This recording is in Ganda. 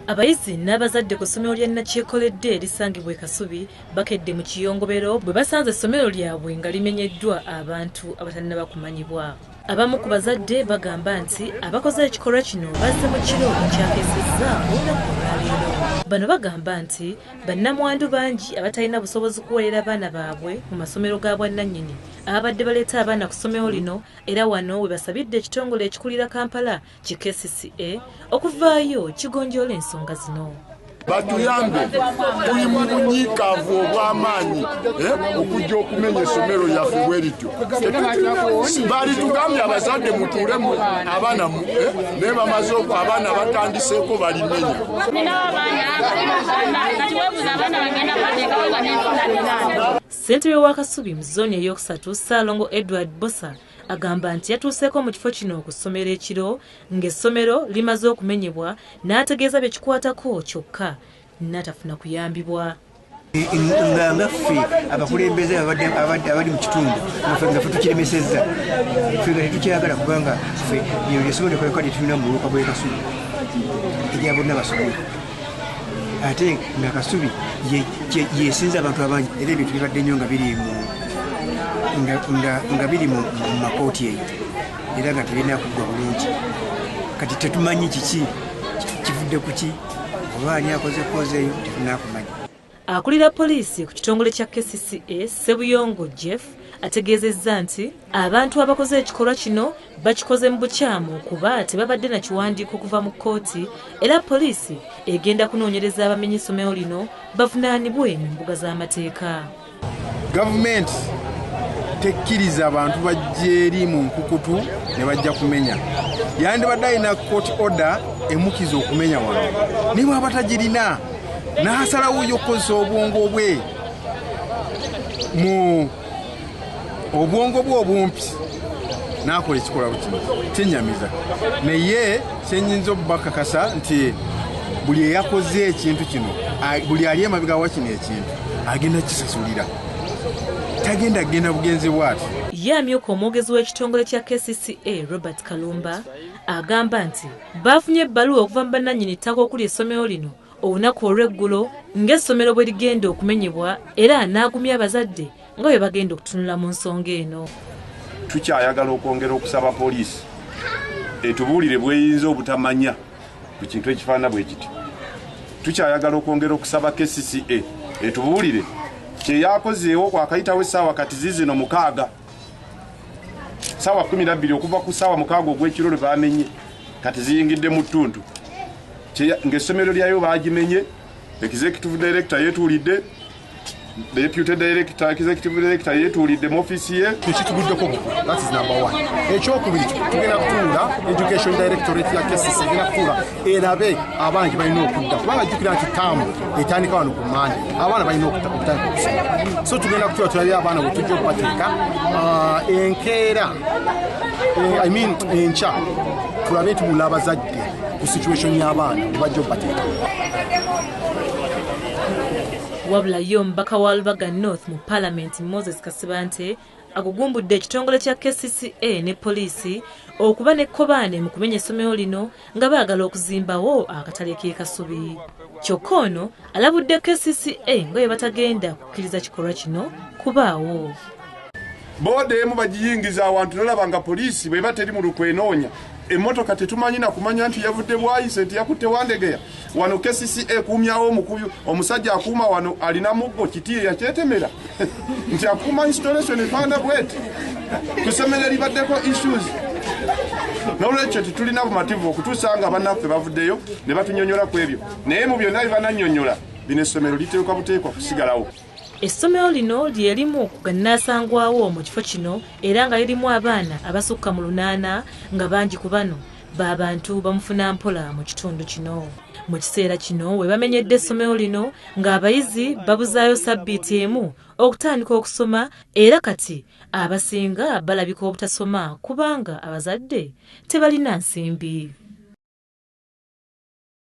Abayizi n'abazadde ku ssomero lya Nakyekoledde erisangibwa e Kasubi bakedde mu kiyongobero bwe basanze essomero lyabwe nga limenyeddwa abantu abatannaba kumanyibwa. Abamu ku bazadde bagamba nti abakoze ekikolwa kino bazze mu kiro ekyakeesezza olunaku olwaleero. Bano bagamba nti bannamwandu bangi abatalina busobozi kuweerera baana baabwe mu masomero ga bwannannyini ababadde baleeta abaana ku ssomero lino, era wano we basabidde ekitongole ekikulira Kampala ki KCCA okuvaayo kigonjoola ensonga zino. Batuyambe, tuli mu bunyiikaavu obw'amaanyi okujja okumenya essomero lyaffe bwe lityo. Baali tugambye abazadde mutuulemu abaana naye bamaze abaana batandiseeko balimenya. Ninawo abaana, kati weebuuza abaana bagenda bateekawo nga n'enfuna nina. Ssentebe wa Kasubi mu zooni eyokusatu, Ssaalongo Edward Bosa, agamba nti yatuuseeko mu kifo kino ku ssomero ekiro ng'essomero limaze okumenyebwa, n'ategeeza bye kikwatako kyokka n'atafuna kuyambibwa. Nga ffe abakulembeze abali mu kitundu nga ffe tukiremesezza, ffe nga tetukyagala, kubanga ffe lino lyessomero lyekoleka lyetulina mu muluka gw'e Kasubi erya bonna basome, ate nga Kasubi yesinza abantu abangi, era ebintu bibadde nnyo nga biri mu nga biri mu makooti eyo, era nga tebirina kuggwa bulungi. Kati tetumanyi kiki kivudde ku ki oba ani akoze koze eyo, tetunakumanya. Akulira poliisi ku kitongole kya KCCA, Sebuyongo Jeff, ategeezezza nti abantu abakoze ekikolwa kino bakikoze mu bukyamu kuba tebabadde na kiwandiiko okuva mu kkooti, era poliisi egenda kunoonyereza abamenye essomero lino bavunaanibwe mu mbuga z'amateeka. Gavumenti tekkiriza abantu bajja eri mu nkukutu ne bajja kumenya. Yandibadde alina court order emukiza okumenya wano, naye bwaba tagirina n'asalawo yo okukozesa obwongo bwe mu obwongo bwe obumpi n'akola ekikolwa kino, kyenyamiza. Naye kyenyinza okubakakasa nti buli eyakoze ekintu kino, buli ali emabega wa kino ekintu agenda kisasulira, tagenda kugenda bugenzi bwati. Ye amyuka omwogezi w'ekitongole kya KCCA, Robert Kalumba, agamba nti baafunye ebbaluwa okuva mu bannannyini ttaka okuli essomero lino olunaku olw'eggulo ng'essomero bwe ligenda okumenyebwa, era n'agumya abazadde nga bwe bagenda okutunula mu nsonga eno. Tukyayagala okwongera okusaba poliisi etubuulire bweyinza obutamanya ku kintu ekifaanana bwe kiti. Tukyayagala okwongera okusaba KCCA etubuulire kyeyakozeewo kwakayitawo essaawa kati zizino 6, saawa 12, okuva ku saawa 6 ogw'ekiro lwe bamenye, kati ziyingidde mu ttuntu ng'essomero lyayo bagimenye. Executive director yetuulidde, deputy director, executive director yetuulidde mu ofiisi ye. Tekituguddeko buku, that is number one. Ekyokubiri, tugenda kutuula, education directorate ya KCC egenda kutuula erabe abaana gye balina okudda, kubanga jjukira nti taamu etandika wano ku Mande, abaana balina okutandika okusoma. So tugenda kutuula tulabe abaana bwe tujja okubateeka. Enkeera, I mean enkya, tulabe tubuula abazadde ku situation y'abaana bwe bajja okubateeka. Wabula ye omubaka wa Lubaga North mu Paalamenti, Moses Kasibante, agugumbudde ekitongole kya KCCA ne poliisi okuba n'ekkobaane mu kumenya essomero lino nga baagala okuzimbawo akatale k'e Kasubi. Kyokka ono alabudde KCCA nga bwe batagenda kukkiriza kikolwa kino kubaawo. Booda emu bagiyingiza awantu, nolaba nga poliisi bweba teri mu lukwenoonya emmotoka, tetumanyi nakumanya nti yavudde Bwayise, nti yakutte Wandegeya. Wano KCCA ekuumyawo omukubi, omusajja akuuma wano alina muggo kiti yakyetemera nti akuuma installation efaana bweti ku ssomero eribaddeko issues. N'olwekyo tetulina bumativu okutuusa nga bannaffe bavuddeyo ne batunyonyola ku ebyo, naye mu byonna bye banannyonnyola bino, essomero liteekwa buteekwa kusigalawo. Essomero lino lye limu ku gannaasangwawo mu kifo kino, era nga lirimu abaana abasukka mu 800, nga bangi ku bano b'abantu bamufuna mpola mu kitundu kino. Mu kiseera kino we bamenyedde essomero lino ng'abayizi babuzaayo sabbiiti emu okutandika okusoma, era kati abasinga balabika obutasoma kubanga abazadde tebalina nsimbi.